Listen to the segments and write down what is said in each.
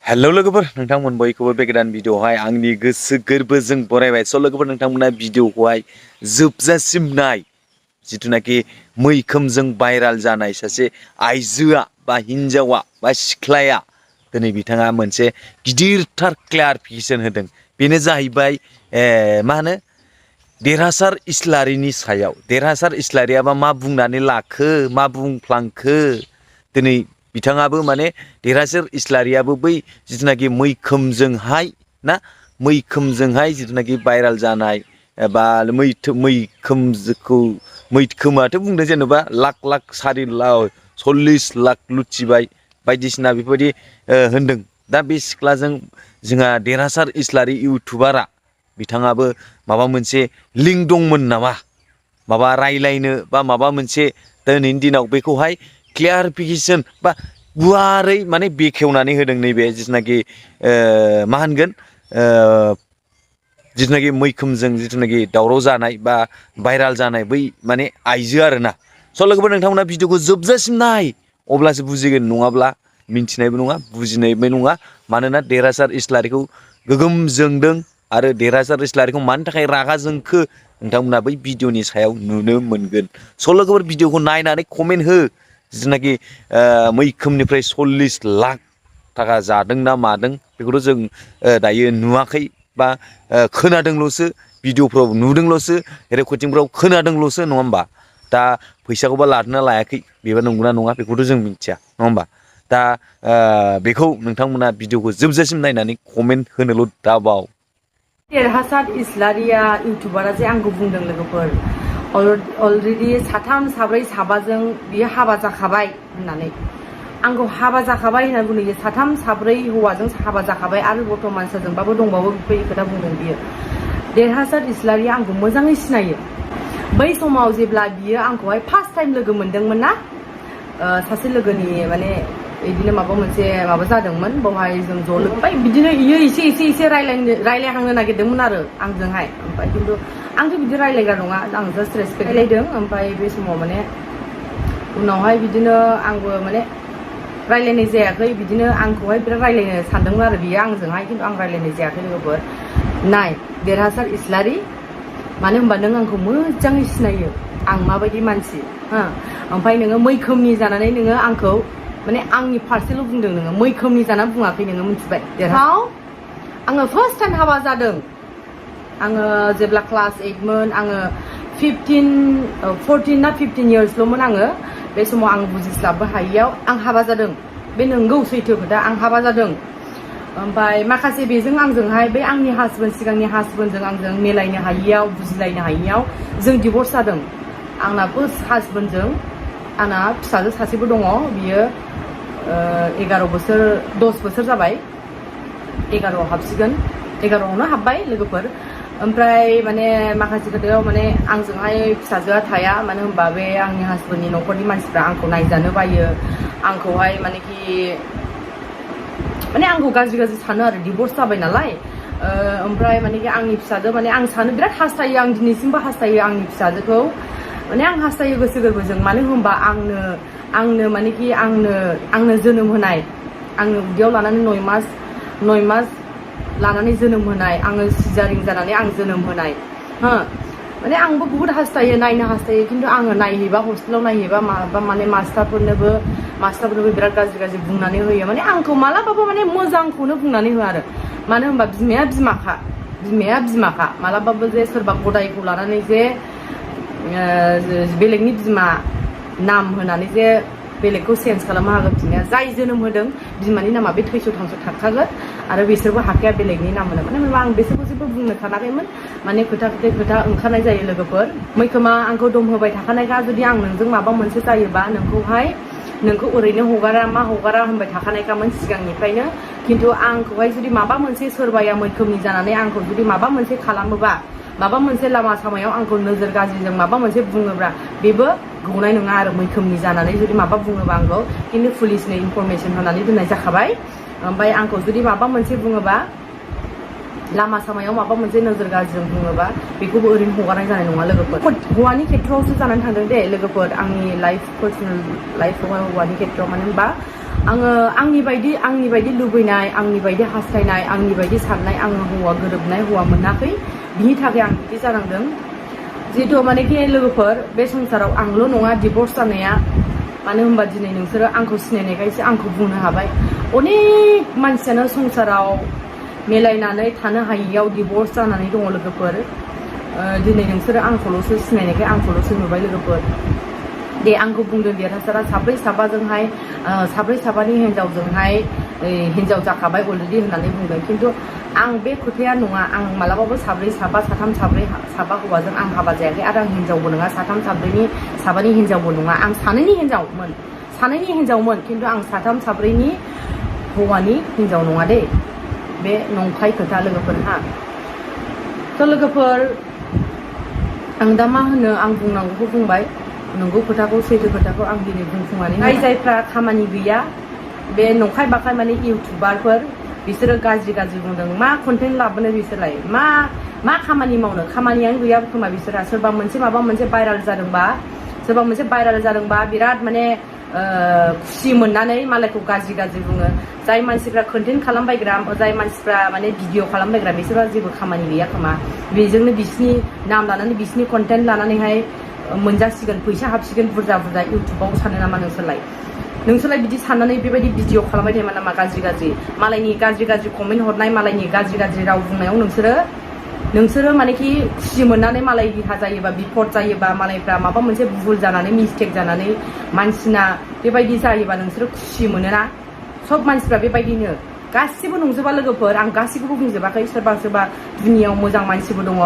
Hello लोगोफोर नोंथांमोन बयखौबो बे गोदान भिडिअआवहाय आंनि गोसो गोरबोजों बरायबाय। स' लोगोफोर नोंथांमोना भिडिअखौहाय जोबजासिम नाय। जिथुनाखि मैखोमजों भाइराल जानाय सासे आइजोआ बा हिन्जावा बा सिख्लाया दिनै बिथाङा मोनसे गिदिरथार क्लारिफिकेसन होदों। बेनो जाहैबाय मा होनो देरहासार इस्लारिनि सायाव। देरहासार इस्लारियाबा मा बुंनानै लाखो मा बुंफ्लांखो दिनै बिथाङाबो माने देरहासार इस्लारियाबो बै जिथुनाखि मैखोमजोंहाय ना मैखोमजोंहाय जिथुनाखि भाइराल जानाय एबा मैखोमाथ' बुंदों जेनेबा लाख लाख 40 लाख लुथिबाय बायदिसिना बेफोरबायदि होनदों। दा बे सिख्लाजों जोंहा देरहासार इस्लारि इउटुबारा बिथाङाबो माबा मोनसे लिंक दंमोन नामा माबा रायलायनो बा माबा मोनसे दिनैनि दिनाव बेखौहाय क्लियारिफिकेसन बा गुवारै माने बेखेवनानै होदों। नैबे जिथुनाखि मा होनगोन जिथुनाखि मैखोमजों जिथुनाखि दावराव जानाय बा भाइराल जानाय बै माने आइजो आरोना। स' लोगोफोर नोंथांमोना भिडिअखौ जोबजासिम नाय अब्लासो बुजिगोन, नङाब्ला मिन्थिनायबो नङा बुजिनायबो नङा। मानोना देरहासार इस्लारिखौ गोगोम जोंदों आरो देरहासार इस्लारिखौ मानि थाखाय रागा जोंखो नोंथांमोना बै भिडिअनि सायाव नुनो मोनगोन। स' लोगोफोर भिडिअखौ नायनानै कमेन्ट हो। जिथुनाखि मैखोमनिफ्राय 40 लाख थाखा जादों ना मादों बेखौथ' जों दायो नुवाखै बा खोनादोंल'सो, भिडिअफ्राव नुदोंल'सो, रेकर्डिंफ्राव खोनादोंल'सो, नङा होमबा? दा फैसाखौबा लादोंना लायाखै बेबा नंगौना नङा बेखौथ' जों मिथिया, नङा होमबा? दा बेखौ नोंथांमोना भिडिअखौ जोबजासिम नायनानै कमेन्ट होनोल' दाबाव। देरहासार इस्लारिया इउटुबारा जे आंखौ बुंदों लोगोफोर अलरेडि साथाम साब्रै साबाजों बियो हाबा जाखाबाय होननानै आंखौ हाबा जाखाबाय होनना बुंदों। साथाम साब्रै हौवाजों हाबा जाखाबाय आरो बर्थमान सोरजोंबाबो दंबावो बेफोरबायदि खोथा बुंदों बियो। देरहासार इस्लारिया आंखौ मोजाङै सिनायो। बै समाव जेब्ला बियो आंखौहाय फार्स्ट टाइम लोगो मोनदोंमोन ना, सासे लोगोनि माने बिदिनो माबा मोनसे माबा जादोंमोन, बावहाय जों ज' लोगो बिदिनो इयो एसे रायलायहांनो नागिरदोंमोन आरो आंजोंहाय। ओमफ्राय खिन्थु आंथ' बिदि रायलायग्रा नङा, आं जास्ट रेसपेक्ट रायलायदों। ओमफ्राय बे समाव माने उनावहाय बिदिनो आंबो माने रायलायनाय जायाखै। बिदिनो आंखौहाय बिराद रायलायनो सानदोंमोन आरो बियो आंजोंहाय, खिन्थु आं रायलायनाय जायाखै लोगोफोर। नाय देरहासार इस्लारि, मानो होनबा नों आंखौ मोजाङै सिनायो आं माबायदि मानसि हो। ओमफ्राय नोङो मैखोमनि जानानै नोङो आंखौ माने आंनि फारसेल' बुंदों, नोङो मैखोमनि जानानै बुङाखै, नोङो मिथिबाय। आङो फार्स्ट टाइम हाबा जादों। आङो जेब्ला क्लास 8मोन, आङो 14 ना 15 इयार्सल'मोन आङो। बे समाव आं बुजिस्लाबनो हायियाव आं हाबा जादों। बे नंगौ सैथो खोथा, आं हाबा जादों। ओमफ्राय माखासे बेजों आंजोंहाय बे आंनि हासबेन्ड सिगांनि हासबेन्डजों आंजों मिलायनो हायियाव बुजिलायनो हायियाव जों डिभर्स जादों। आंना फार्स्ट हासबेन्डजों आंना फिसाजो सासेबो दङ। बियो 10 बोसोर जाबाय, 11आव हाबसिगोन, 11आवनो हाबबाय लोगोफोर। ओमफ्राय माने माखासे खोथायाव माने आंजोंहाय फिसाजोआ थाया, मानो होनबा बे आंनि हासबेन्डनि न'खरनि मानसिफ्रा आंखौ नायजानो बायो, आंखौहाय मानेखि माने आंखौ गाज्रि सानो आरो, डिभर्स जाबाय नालाय। ओमफ्राय मानेखि आंनि फिसाजो माने आं सानो बिराद हास्थायो, आं दिनैसिमबो हास्थायो आंनि फिसाजोखौ माने आं हास्थायो गोसो गोरबोजों। मानो होनबा आंनो मानेखि आंनो जोनोम होनाय, आंनो उदैयाव लानानै 9 मास लानानै जोनोम होनाय, आङो सिजारिं जानानै आं जोनोम होनाय हो। माने आंबो बुहुत हास्थायो, नायनो हास्थायो, खिन्थु आङो नायहैबा हस्टेलाव नायहैबा माबा माने मास्टारफोरनोबो बिराद गाज्रि बुंनानै होयो। माने आंखौ मालाबाबो माने मोजांखौनो बुंनानै होआ आरो। मानो होनबा बिमाया बिमाखा मालाबाबो जे सोरबा गदायखौ लानानै जे बेलेगनि बिमा नाम होनानै जे बेलेगखौ चेन्ज खालामनो हागोन बिमाया। जाय जोनोम होदों बिमानि नामा बे थैस' थांस' थाखागोन आरो बिसोरबो हाखाया बेलेगनि नाम होनो। मानो होनबा आं बिसोरखौ जेबो बुंनो सानाखैमोन। माने खोथा ओंखारनाय जायो लोगोफोर। मैखोमा आंखौ दम होबाय थाखानायखा, जुदि आं नोंजों माबा मोनसे जायोबा नोंखौ ओरैनो हगारा होनबाय थाखानायखामोन सिगांनिफ्रायनो। खिन्थु आंखौहाय जुदि माबा मोनसे सोरबाया मैखोमनि जानानै आंखौ जुदि माबा मोनसे खालामोबा, माबा मोनसे लामा सामायाव आंखौ नोजोर गाज्रिजों माबा मोनसे बुङोब्ला बेबो गौनाय नङा आरो। मैखोमनि जानानै जुदि माबा बुङोबा आंखौ खिन्थु पुलिसनो इनफरमेसन होनानै दोननाय जाखाबाय। ओमफ्राय आंखौ जुदि माबा मोनसे बुङोबा लामा सामायाव माबा मोनसे नोजोर गाज्रि बुङोबा बेखौबो ओरैनो हगारनाय जानाय नङा लोगोफोर हौवानि खेथ्रआवसो जानानै थांदों दे लोगोफोर आंनि लाइफ पार्सनेल लाइफआवहाय हौवानि खेथ्रआव मानो होनबा आङो आंनि बायदि लुबैनाय आंनि बायदि हास्थायनाय आंनि बायदि साननाय आङो हौवा गोरोबनाय हौवा मोनाखै बिनि थाखाय आं बिदि जानांदों जिहेतु मानेखि लोगोफोर बे संसाराव आंल' नङा डिभर्स जानाया मानो होनबा दिनै नोंसोरो आंखौ सिनायनायखायसो आंखौ बुंनो हाबाय अनेक मानसियानो संसाराव मिलायनानै थानो हायियाव डिभर्स जानानै दङ लोगोफोर दिनै नोंसोरो आंखौल'सो सिनायनायखाय आंखौल'सो नुबाय लोगोफोर दे आंखौ बुंदों देरहासारा साब्रै साबानि हिन्जावजोंहाय हिन्जाव जाखाबाय अलरेडि होननानै बुंदों खिन्थु आं बे खोथाया नङा आं मालाबाबो साथाम साबा हौवाजों आं हाबा जायाखै आरो आं हिन्जावबो नङा साबानि हिन्जावबो नङा आं सानैनि हिन्जावमोन खिन्थु आं साब्रैनि हौवानि हिन्जाव नङा दे बे नंखाय खोथा लोगोफोर हा थ' लोगोफोर आं दा मा होनो आं बुंनांगौखौ बुंबाय नंगौ खोथाखौ सैथो खोथाखौ आं दिनै बुंफुंनानै जायफ्रा खामानि गैया बे नंखाय बाखाय माने इउटुबारफोर बिसोरो गाज्रि बुंदों मा कन्टेन्ट लाबोनो बिसोरलाय मा खामानि मावनो खामानियानो गैया खोमा बिसोरहा सोरबा माबा मोनसे भाइराल जादोंबा बिराद माने खुसि मोननानै मालायखौ गाज्रि बुङो जाय मानसिफ्रा कन्टेन्ट खालामबायग्रा जाय मानसिफ्रा माने भिडिअ खालामबायग्रा बिसोरहा जेबो खामानि गैया खोमा बेजोंनो बिसिनि नाम लानानै बिसिनि कन्टेन्ट लानानैहाय मोनजासिगोन फैसा हाबसिगोन बुरजा इउटुबाव सानो नामा नोंसोरलाय बिदि साननानै बेबायदि भिडिअ खालामबाय थायोमोन नामा गाज्रि मालायनि गाज्रि कमेन्ट हरनाय मालायनि गाज्रि राव बुंनायाव नोंसोरो मानेखि खुसि मोननानै मालाय देहा जायोबा बिपद जायोबा मालायफ्रा माबा मोनसे भुल जानानै मिस्टेक जानानै मानसिना बेबायदि जायोबा नोंसोरो खुसि मोनोना सब मानसिफ्रा बेबायदिनो गासिबो नंजोबा लोगोफोर आं गासिखौबो बुंजोबाखै सोरबा दुनियाव मोजां मानसिबो दङ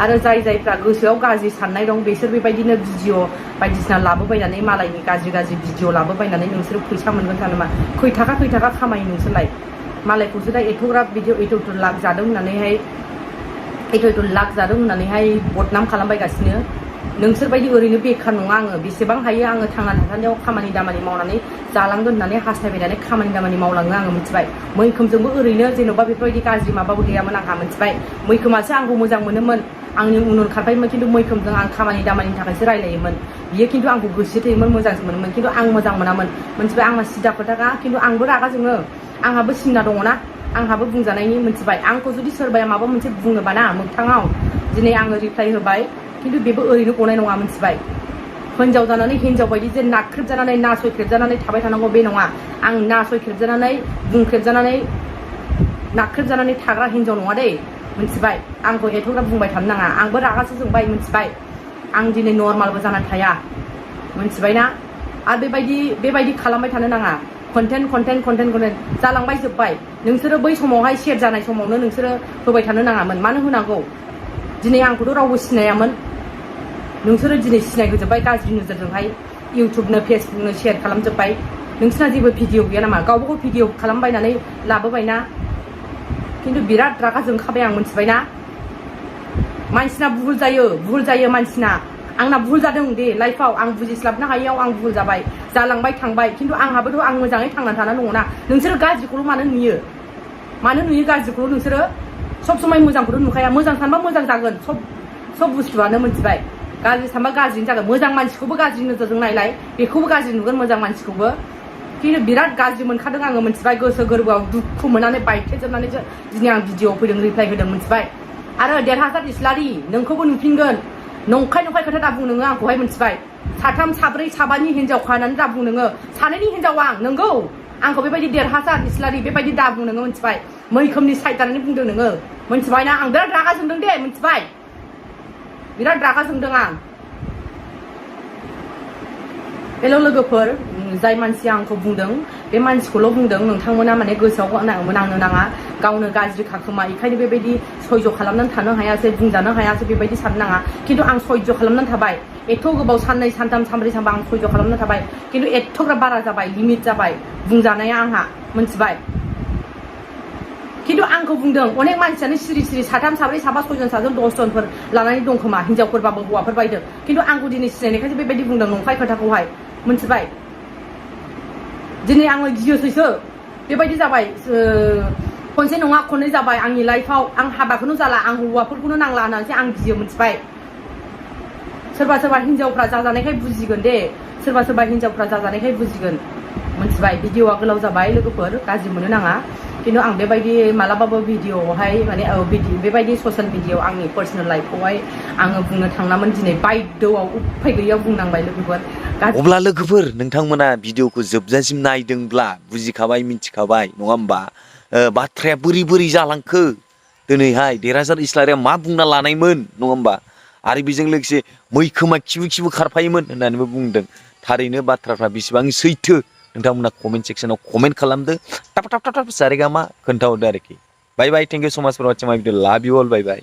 आरो जायफ्रा गोसोआव गाज्रि साननाय दं बिसोर बेबायदिनो भिडिअ बायदिसिना लाबोबायनानै मालायनि गाज्रि भिडिअ लाबोबायनानै नोंसोरो फैसा मोनगोन सानो मा खै थाखा खामायो नोंसोरलाय मालायखौसो दा एथ'ग्राब भिडिअ एथ' लाख जादों होननानैहाय बदनाम खालामबायगासिनो नोंसोरबायदि ओरैनो बेखार नङा आङो बेसेबां हायो आङो थांनानै थासान्दियाव खामानि दामानि मावनानै जालांगोन होननानै हास्थायबायनानै खामानि दामानि मावलाङो आङो मिथिबाय मैखोमजोंबो ओरैनो जेन'बा बेफोरबायदि गाज्रि माबाबो गैयामोन आंहा मिथिबाय मैखोमासो आंखौ मोजां मोनोमोन आंनि उन खारबायमोन खिन्थु मैखोमजों आं खामानि दामानिनि थाखायसो रायलायोमोन बियो खिन्थु आंखौ गोसो थैयोमोन मोजांसो मोनोमोन खिन्थु आं मोजां मोनामोन मिथिबाय आंना सिदा खोथाखा खिन्थु आंबो रागा जोङो आंहाबो सिमना दङना आंहाबो बुंजानायनि मिथिबाय आंखौ जुदि सोरबाया माबा मोनसे बुङोबा ना मोगथाङाव दिनै आङो रिप्लाइ होबाय खिन्थु बेबो ओरैनो गनाय नङा मिथिबाय हिन्जाव जानानै हिन्जाव बायदि जे नाख्रेबजानानै नासयख्रेबजानानै थाबाय थानांगौ बे नङा आं नासयख्रेबजानानै बुंख्रेबजानानै नाख्रेबजानानै थाग्रा हिन्जाव नङा दे मिथिबाय आंखौ एथ'ग्राब बुंबाय थानो नाङा आंबो रागासो जोंबाय मिथिबाय आं दिनै नर्मालबो जानानै थाया मिथिबायना आरो बेबायदि खालामबाय थानो नाङा कन्टेन्ट जालांबाय जोब्बाय नोंसोरो बै समावहाय शेयार जानाय समावनो नोंसोरो होबाय थानो नाङामोन मानो होनांगौ दिनै आंखौथ' रावबो सिनायामोन नोंसोरो दिनै सिनायहोजोब्बाय गाज्रि नोजोरजोंहाय इउटुबनो फेसबुकनो शेयार खालामजोब्बाय नोंसोरना जेबो भिडिअ गैया नामा गावबागाव भिडिअ खालामबायनानै लाबोबायना खिन्थु बिराद रागा जोंखाबाय आं मिथिबायना मानसिना भुल जायो मानसिना आंना भुल जादों दे लाइफआव आं बुजिस्लाबनो हायियाव आं भुल जाबाय जालांबाय थांबाय खिन्थु आंहाबोथ' आं मोजाङै थांनानै थाना दङना नोंसोरो गाज्रिखौल' मानो नुयो गाज्रिखौल' नोंसोरो सब समाय मोजांखौथ' नुखाया मोजां सानबा मोजां जागोन सब बुस्थुआनो मिथिबाय गाज्रि सानबा गाज्रिनो जागोन मोजां मानसिखौबो गाज्रि नोजोरजों नायलाय बेखौबो गाज्रि नुगोन मोजां मानसिखौबो खिन्थु बिराद गाज्रि मोनखादों आङो मिथिबाय गोसो गोरबोआव दुखु मोननानै बायथेजोबनानैसो दिनै आं भिडिअ फैदों रिप्लाइ होदों मिथिबाय आरो देरहासार इस्लारि नोंखौबो नुफिनगोन नंखाय खोथा दा बुं नोङो आंखौहाय मिथिबाय साथाम साबानि हिन्जावखा होननानै दा बुं नोङो सानैनि हिन्जाव आं नोंगौ आंखौ बेबायदि देरहासार इस्लारि बेबायदि दा बुं नोङो मिथिबाय मैखोमनि साइड जानानै बुंदों नोङो मिथिबायना आं बिराद रागा जोंदों दे मिथिबाय बिराद रागा जोंदों आं हेल' लोगोफोर जाय मानसिया आंखौ बुंदों बे मानसिखौल' बुंदों नोंथांमोना माने गोसोआव नांनो नाङा गावनो गाज्रि खाखोमा बेखायनो बेबायदि सयज' खालामनानै थानो हायासै बुंजानो हायासै बेबायदि साननो नाङा खिन्थु आं सयज' खालामनानै थाबाय एथ' गोबाव साननै सानथाम सानब्रै सानबा आं सयज' खालामनानै थाबाय खिन्थु एथ'ग्राब बारा जाबाय लिमिट जाबाय बुंजानाया आंहा मिथिबाय खिन्थु आंखौ बुंदों अनेक मानसियानो सिरि साथाम साब्रै साबा सयजन 10जनफोर लानानै दं खोमा हिन्जावफोरबाबो हौवाफोर बायदों खिन्थु आंखौ दिनै सिनायनायखायसो बेबायदि बुंदों नंखाय खोथाखौहाय मिथिबाय दिनै आङो गियोसैसो बेबायदि जाबाय खनसे नङा खननै जाबाय आंनि लाइफआव आं हाबाखौनो जाला आं हौवाफोरखौनो नांला होननानैसो आं गियो मोनथिबाय सोरबा सोरबा हिनजावफ्रा जाजानायखाय बुजिगोन दे सोरबा सोरबा हिनजावफ्रा जाजानायखाय बुजिगोन मोनथिबाय भिडिअआ गोलाव जाबाय लोगोफोर गाज्रि मोननो नाङा खिन्थु आं बेबायदि मालाबाबो भिडिअआवहाय माने बेबायदि ससियेल मिडियाआव आंनि पार्सनेल लाइफखौहाय आङो बुंनो थांनामोन दिनै बायद'आव उफाय गैयियाव बुंनांबाय लोगोफोर अब्ला लोगोफोर नोंथांमोना भिडिअखौ जोबजासिम नायदोंब्ला बुजिखाबाय मिथिखाबाय नङा होमबा बाथ्राया बोरै बोरै जालांखो दिनैहाय देरहासार इस्लारिया मा बुंना लानायमोन नङा होमबा आरो बेजों लोगोसे मैखोमा खिबु खिबु खारफायोमोन होननानैबो बुंदों थारैनो बाथ्राफ्रा बेसेबां सैथो नोंथांमोना कमेन्ट सेक्सनाव कमेन्ट खालामदो थाब थाब थाब थाब सारेगामा खोन्थाहरदो आरोखि बाय बाय थेंक इउ सो माच फर वाचिं माय भिडिअ लाभ इउ अल बाय बाय